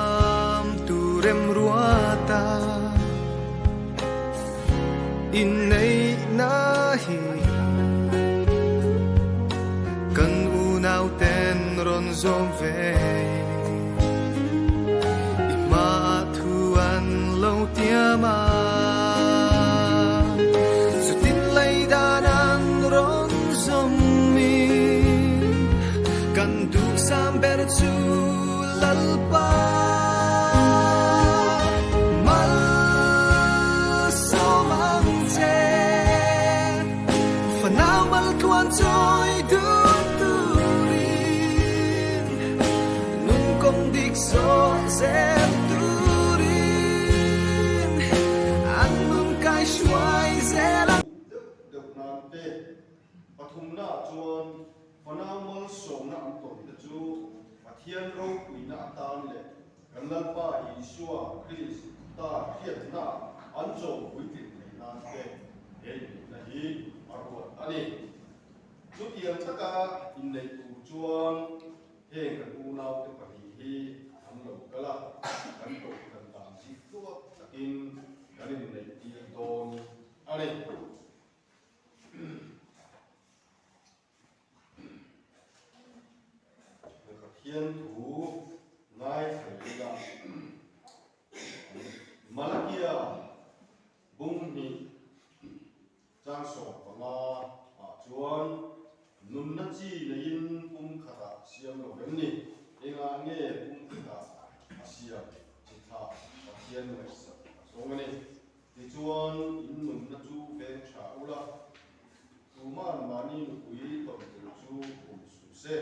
Siamtu remruata inneihna hi kan unauten rawn zawm ve i hmaah thu an lo tiam a, chutin lei dan an rawn zawm mi kan duhsam ber chu Lalpa malsawm ang che. Fanau maltluan chawi dun turin nun kawng dik zawh zel turin an nun kai hruai zel ang. Deuh deuh nan te pathumna chuan Fanau malsawmna an tawn te chu Pathian ropuina atan leh kan Lalpa Isua Krista hriatna an chawm puitlin theih nan te he inneihna hi a ruat a ni. Chutiang taka inneih tur chuan heng kan unaute pahnih hi an lo kal a, kan kohhran dan zikluak takin kan inneih tir dawn a ni. Pathian thu ngaithla ila Malakia bung hnih chang 15 ah chuan nunna chi neiin pum khatah siam lo vem ni? Engah nge pum khatah a siam chi thlah Pathian ngaihsak a zawng a ni. Tichuan in nunna chu veng tha ula, Tuman mahni nupui tawn tur chu um suh se.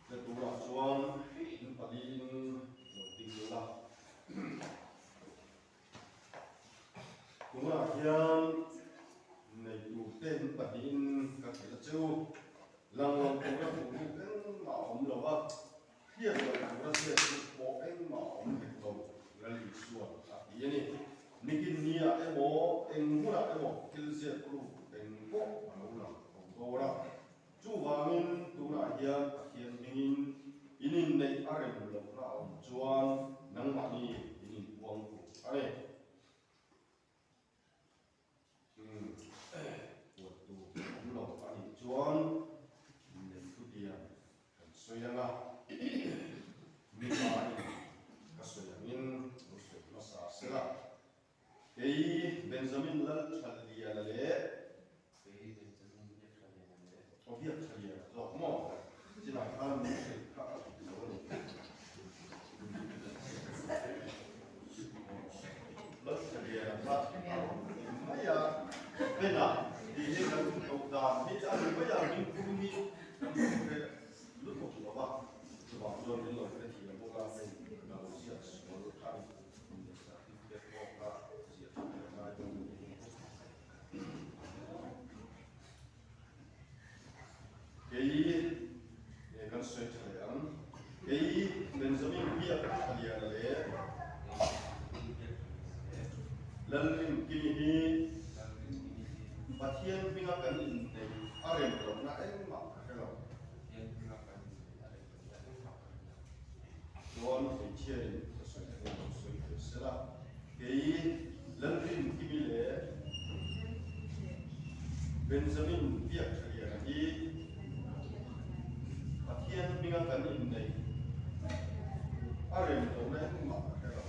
Le turah chuan in paliin lo ding ula. Tunah hian neitu te in pahnihin ka hrilh a cheu. Lang lo tura duh ruk engmah a awm lo a. Hriat loh tura ziak chu pawh engmah a awm hek lo, Lal Isuan a ti a ni. Nikin niah emaw, eng hmunah emaw thil ziak ruk eng pawh a lo lang tho dawn a. Chuvangin tunah hian Pathian hmingin in inneih a rem lohna a awm chuan nangmahni in inpuang tur a ni. Umm huat tur awm lo a nih chuan innei thutiang kan sawi ang a, mipa in ka sawi angin lo sawi hmasa sela, kei Benjamin Lalthaliana leh Kei Benjamin Biakthaliana leh. Aw Biakthaliana zawk maw? Chinah khan min hrilh kha a dik lo a ni. Lalthaliana kha a rawn ti mai a, Bena tih hi kan koh dan hi a ni mai a, min phum hi kan lo hre lutuk lo va, chuvang chuan min lo hrethiam bawk a, hei ka lo ziak sual a ni. Certificate pawh kha ziah tha leh ngai dawn a ni. Kei kan sawi tha leh ang. Kei Benjamin biak tha lian leh Lalrinkimi hi Pathian hminga kan inneih a rem lohna engmah ka hre lo. Chuan hmeichhiain ka sawi ang lo sawi ve sela. Kei Lalrinkimi leh Benjamin Biakthaliana hi Pathian hminga kan inneih a rem lohna engmah ka hre lo.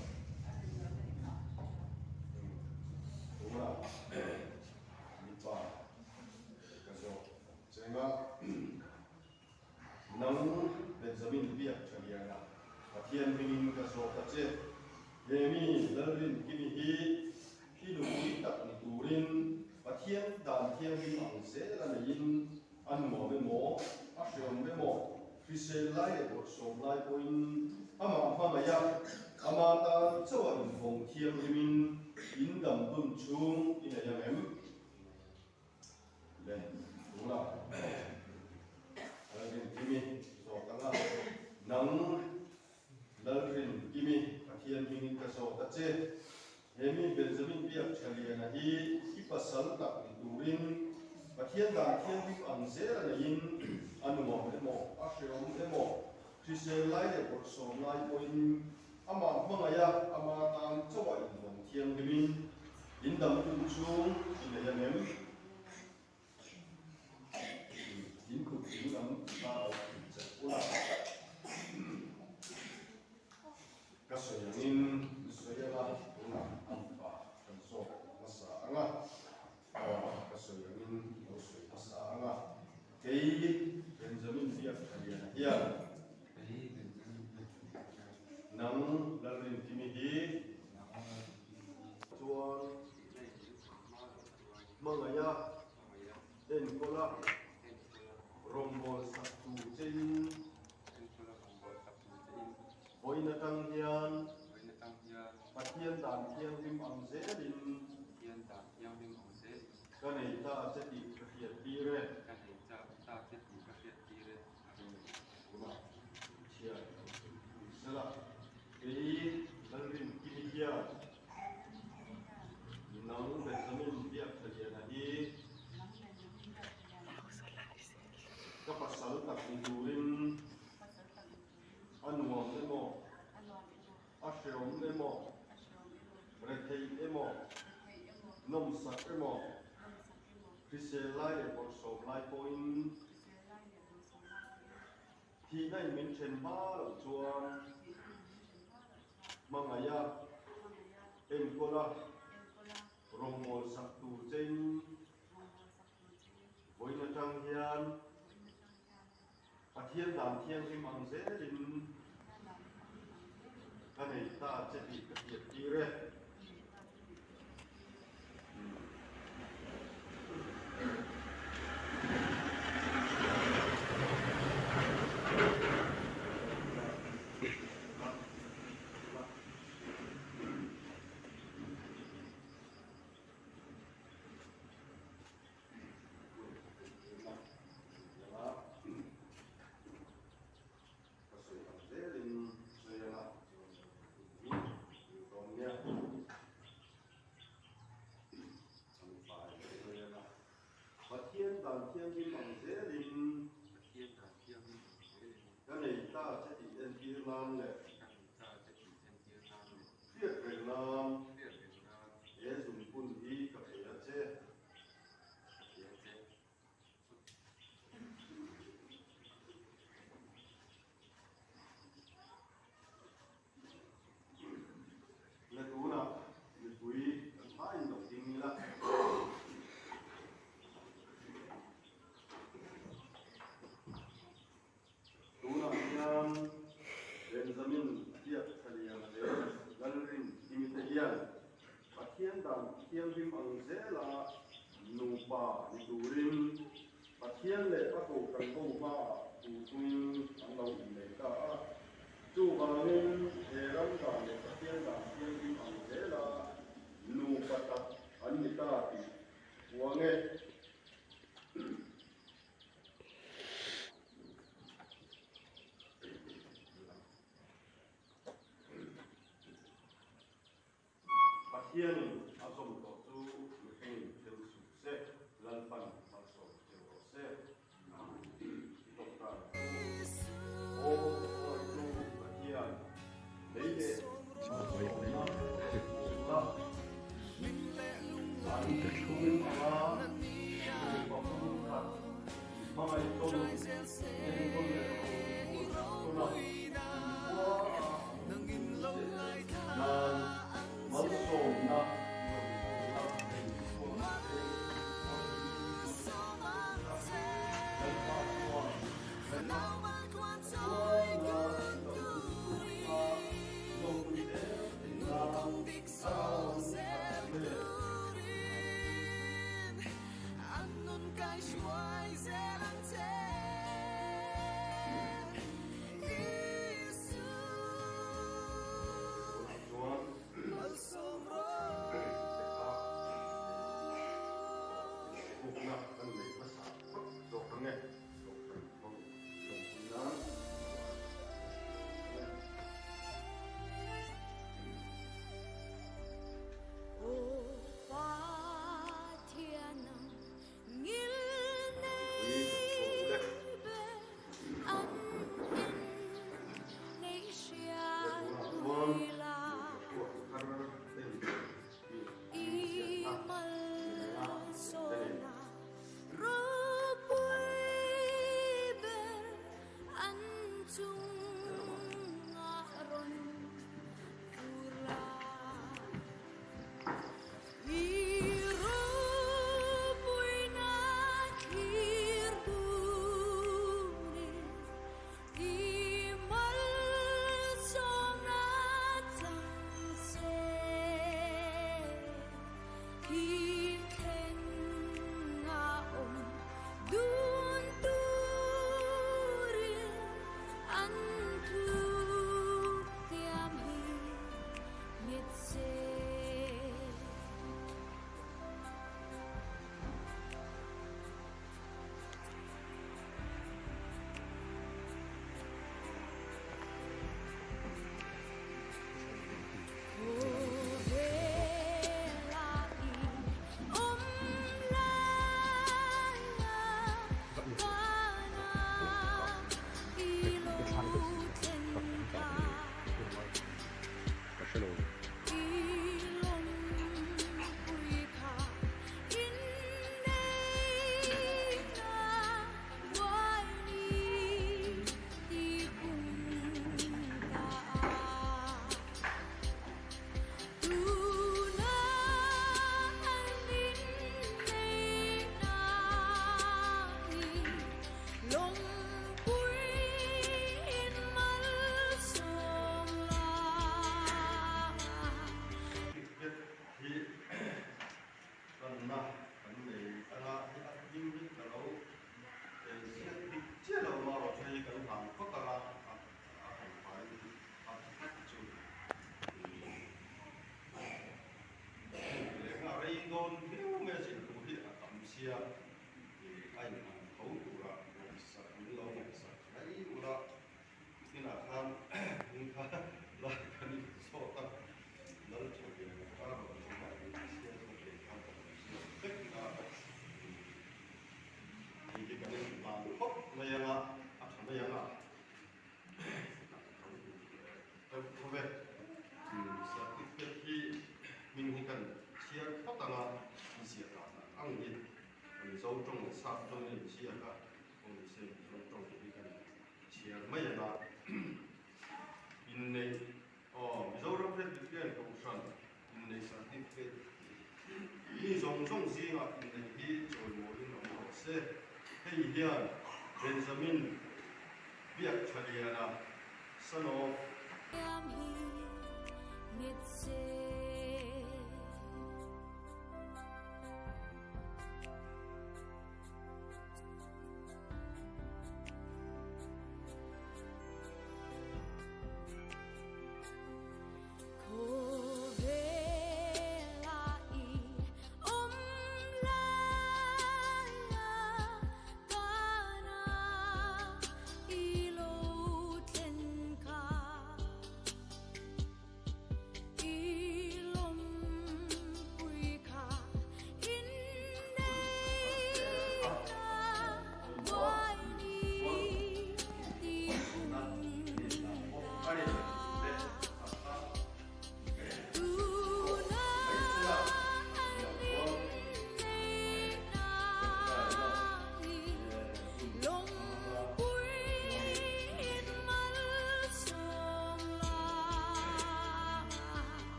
Tunah mipa ka zawk cheng a. Nang Benjamin biak tha lian a, Pathian hmingin ka zawk a che. He mi Lalrinkimi hi hi nupui tak ni turin Pathian dan thianghlim ang zel a neiin a nuam emaw, a hreawm emaw, hrisel lai leh bawrhsawm lai pawhin amah hmangaih a, ama tan chauh a invawng thianghlimin in dam dun chhung i nei ang em? Le tunah Lalrinkimi zawt ang a, nang Lalrinkimi Pathian hmingin ka zawt a che. He mi Benjamin Biakthaliana hi i pasal tak ni turin Pathian dan thianghlim ang zel a neiin a nuam emaw, a hreawm emaw, hrisel lai leh bawrhsawm lai pawhin amah hmangaih a, ama tan chauh a invawng thianghlimin In dam tum chhung i nei ang em? In kut ding lam ta lo chelh ula. Ka sawi angin i sawi anga tunah an pa kan zawk hmasa anga. Ka sawi angin i lo sawi hmasa anga. Kei Benjamin Biakthaliana hian nang Lalrinkimi hi chuan hmangaih a, enkawl a, rawngbâwl sak tur chein vawiin atang hian Pathian dan thianghlim ang zelin Ka nei ta che tih ka hriat tir e. Ka nei ta che tih ka hriat tir e. Tunah chhia i lo sawi thui sela. Kei Lalrinkimi hian nang Benjamin Biakthaliana hi ka pasal tak ni turin a nuam emaw, A hreawm emaw, retheih emaw, nawmsak emaw, hrisel lai leh bawrhsawm lai pawhin thihna in min then hma loh chuan hmangaih a, enkawl a, rawngbâwl sak tur chein vawiin atang hian Pathian dan thianghlim ang zelin ka nei ta che tih ka hriat tir e. Ka sawi ang zelin sawi anga mi dawn nia an fai sawi anga Pathian dan thianghlim ang zelin Pathian dan thianghlim ang zelin ka nei ta che tih entir nan leh ka nei ta che tih entir nan leh hriat reng nan hriat reng nan he zungpun hi ka pe a che. Le tunah mipui kan hmain lo ding ila. Tunah hian Benjamin Biakthaliana leh Lalrinkimi te hian Pathian dan thianghlim ang zela nupa ni turin Pathian leh a kohhran ho hmaah thu chungin an lo innei ta a. Chuvangin he ram dan leh Pathian dan thianghlim ang zela nupa tak an ni ta tih puang e. Pathianin a zawm tawh chu mihringin then suh se, Lalpan malsawm cheu rawh se. Amen. I tawngtai ang u. Aw Hruaitu Pathian, lei leh malsawmna rinna an chung anga nupa pumkhat hmangaih tawn enkawl leh rawngbawlna kumkhua a an awm zel nan malsawmna rawn puna nei chhuak te Lalpa chuan Hi tanna kan nei anga hi a hming hi ka lo ziak dik chiah lo maw hei kan hlan phawt anga a han fai a tha chu leh nga rei dawn viau mai a zir tur hi a tam sia a inhan tho tura ngaihsak min lo ngaihsak mai ula Inah khan hming kha lai kan in zawt a, Lal Thawian a rawn awm a, in chhiar kha kei khan ka rawn ziak vek a, hei hi kan in hlan phawt mai ang a, a tha mai ang a, teuh tho ve. Certificate hi hming hi kan chhiar phawt ang a, i ziah dan ang hi Mizo tawng leh Sap tawngin in ziak a, aw ni se Mizo tawng hi kan Chhiar mai anga inneih aw Mizoram Presbyterian Kohhran inneih certificate mi zawng zawng zingah inneih hi chawimawiin awm rawh se. Hei hian Benjamin Biakthaliana son of.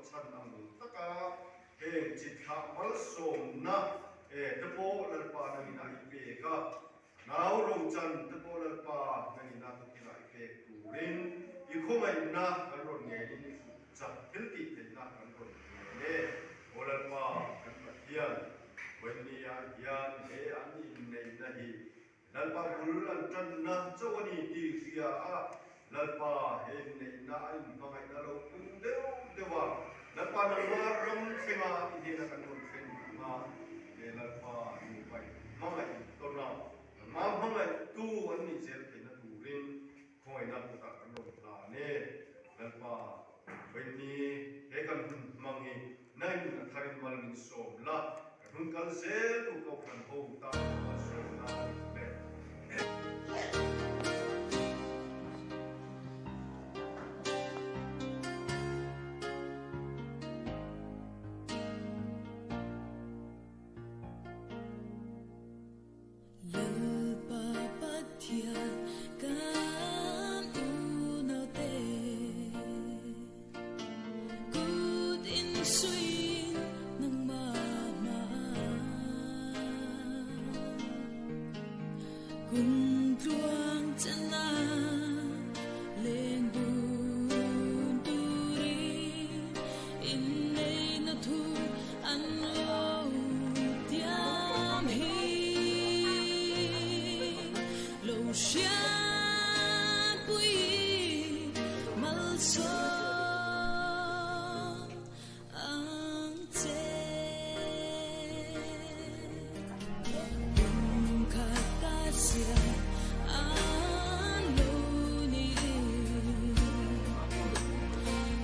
chhan ang taka heng chi thlah malsawmna te pawh Lalpa nangin a i pek a, nau rochan te pawh Lalpa nangin a tukinah i pek turin i khawngaihna kan rawn ngenin i fuh chak thil tih theihna kan rawn ngen e. Aw Lalpa kan Pathian, Vawinia hian he an inneihna hi Lalpa bul an tanna chauh a ni tih hria a, Lalpa he inneihna a inhmangaihna lo pung deuh deuh a, Lalpa nangma ram thlenga i hnena kan rawn thlen anga, he Lalpa nupa inhmangaih tawn a, nangma hmangaihtu an nih zel theihna turin khawngaihna kutah kan rawn hlan e. Lalpa, vawiinni he kan hun hmang hi Nangin a tharin mal min sawm la, kan hun kal zel tu Kohhran ho tan mal sawmna a ni tum e. Lalpa Pathian kan unaute Kut insuiin nangmah hmaah Kum tluang chana leng dun turin Inneihna thu an lo tiam hi Lo hriatpui malsawm ang che. Lungkhat ka siam an lo ni.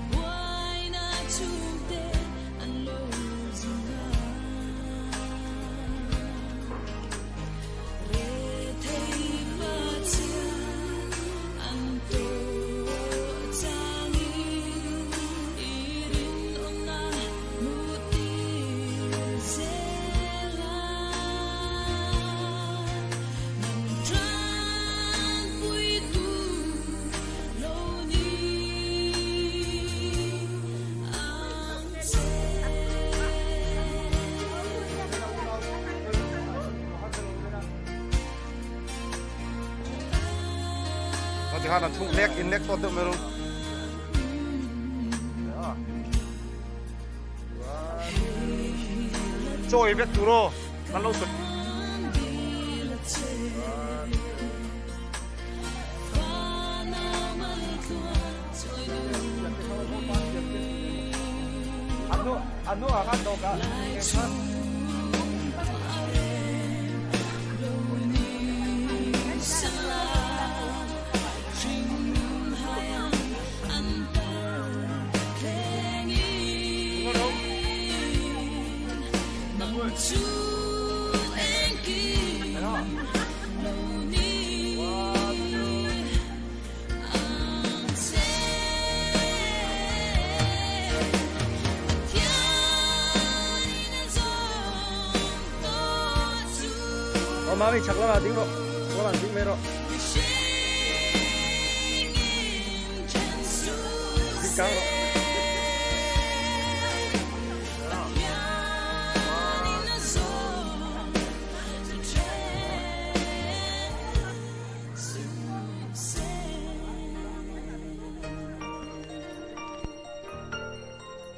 Buaina chhungte an lo zin a. Rethei hmachhia an tawh changin i rinawmna hmuh tir zel a. Nang tanpuitu lo ni ang che. Tikhan an thuk lek in lek tawt deuh mai ru. Chaw ei vek tur aw kan lo sawi. Anu ah khan dawk ah. Aw mami chak lamah ding rawh chak lamah ding mai rawh ding kang rawh.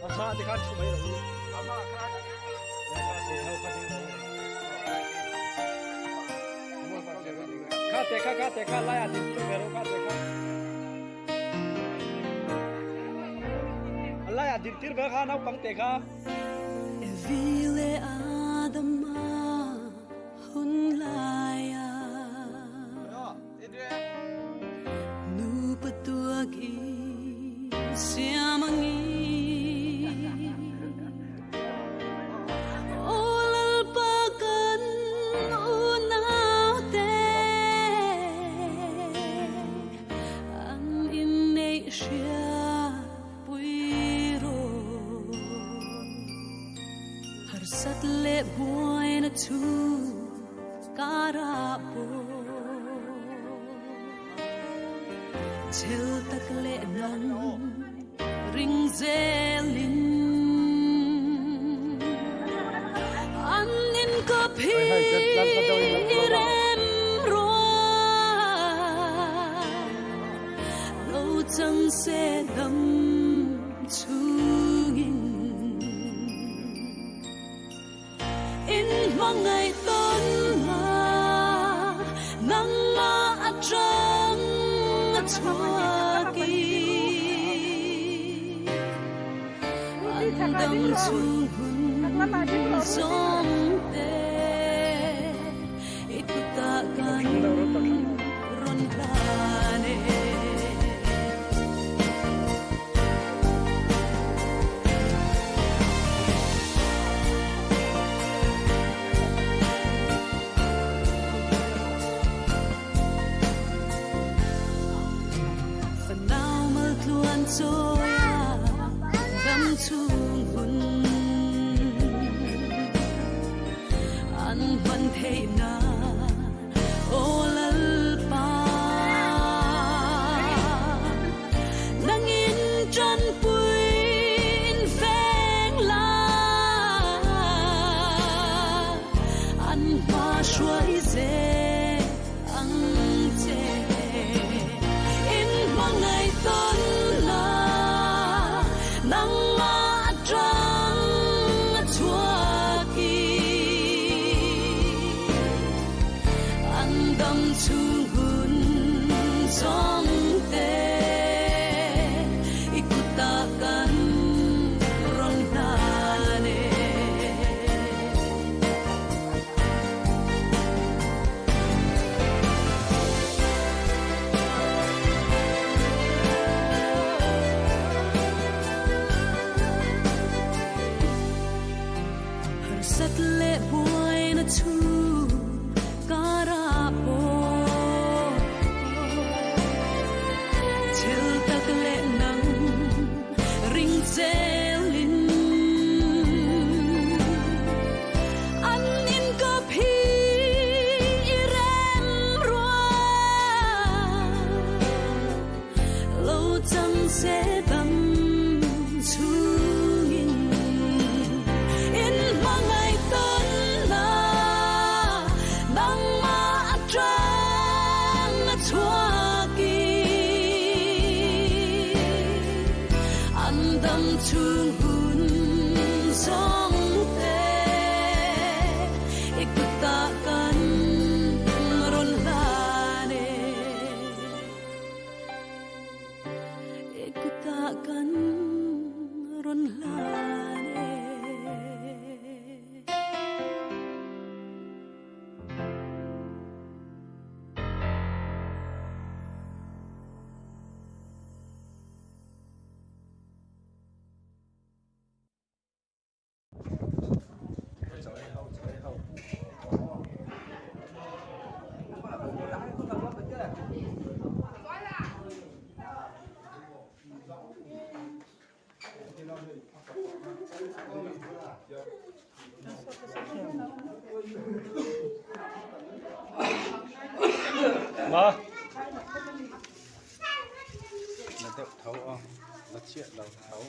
A hma te khan thu mai lo u. A hma khan Kha te kha kha te kha lai a din tir ve ro kha te kha. Lai a din tir ve kha naupang te kha. Evile Adama hun laia Nupa tuak i siam angin Aw Lalpa kan unaute An inneih hriatpui rawh Harsat leh buaina chu Karah pawh chhel tak leh nang ring zelin. kawp hi i rem ruah lo chang se dam chungin. In hmangaih tawn la, nangmah atang a chhuak i an dam chhung hun zawng te i kutah kan rawn hlan e. Fanau maltluan chawia dam chhung hun an hman theih nan aw Lalpa nangin tanpui in feng la an hma hruai zel ang che in hmangaih tawn la nangmah atang a chhuak i an dam chhung hun zawng te i kutah kan rawn hlan e. Harsat leh buaina chu kara pawh thil tak leh nang ring zelin an inkawp hi i rem ruah lo chang se dam chungin in hmangaih tawn la nangmah atang a chhuak i an dam chhung hun zawng te i kutah kan rawn hlan e. I kutah kan rawn hlan e. Ma. La deuh tho a, la chiah lo tho.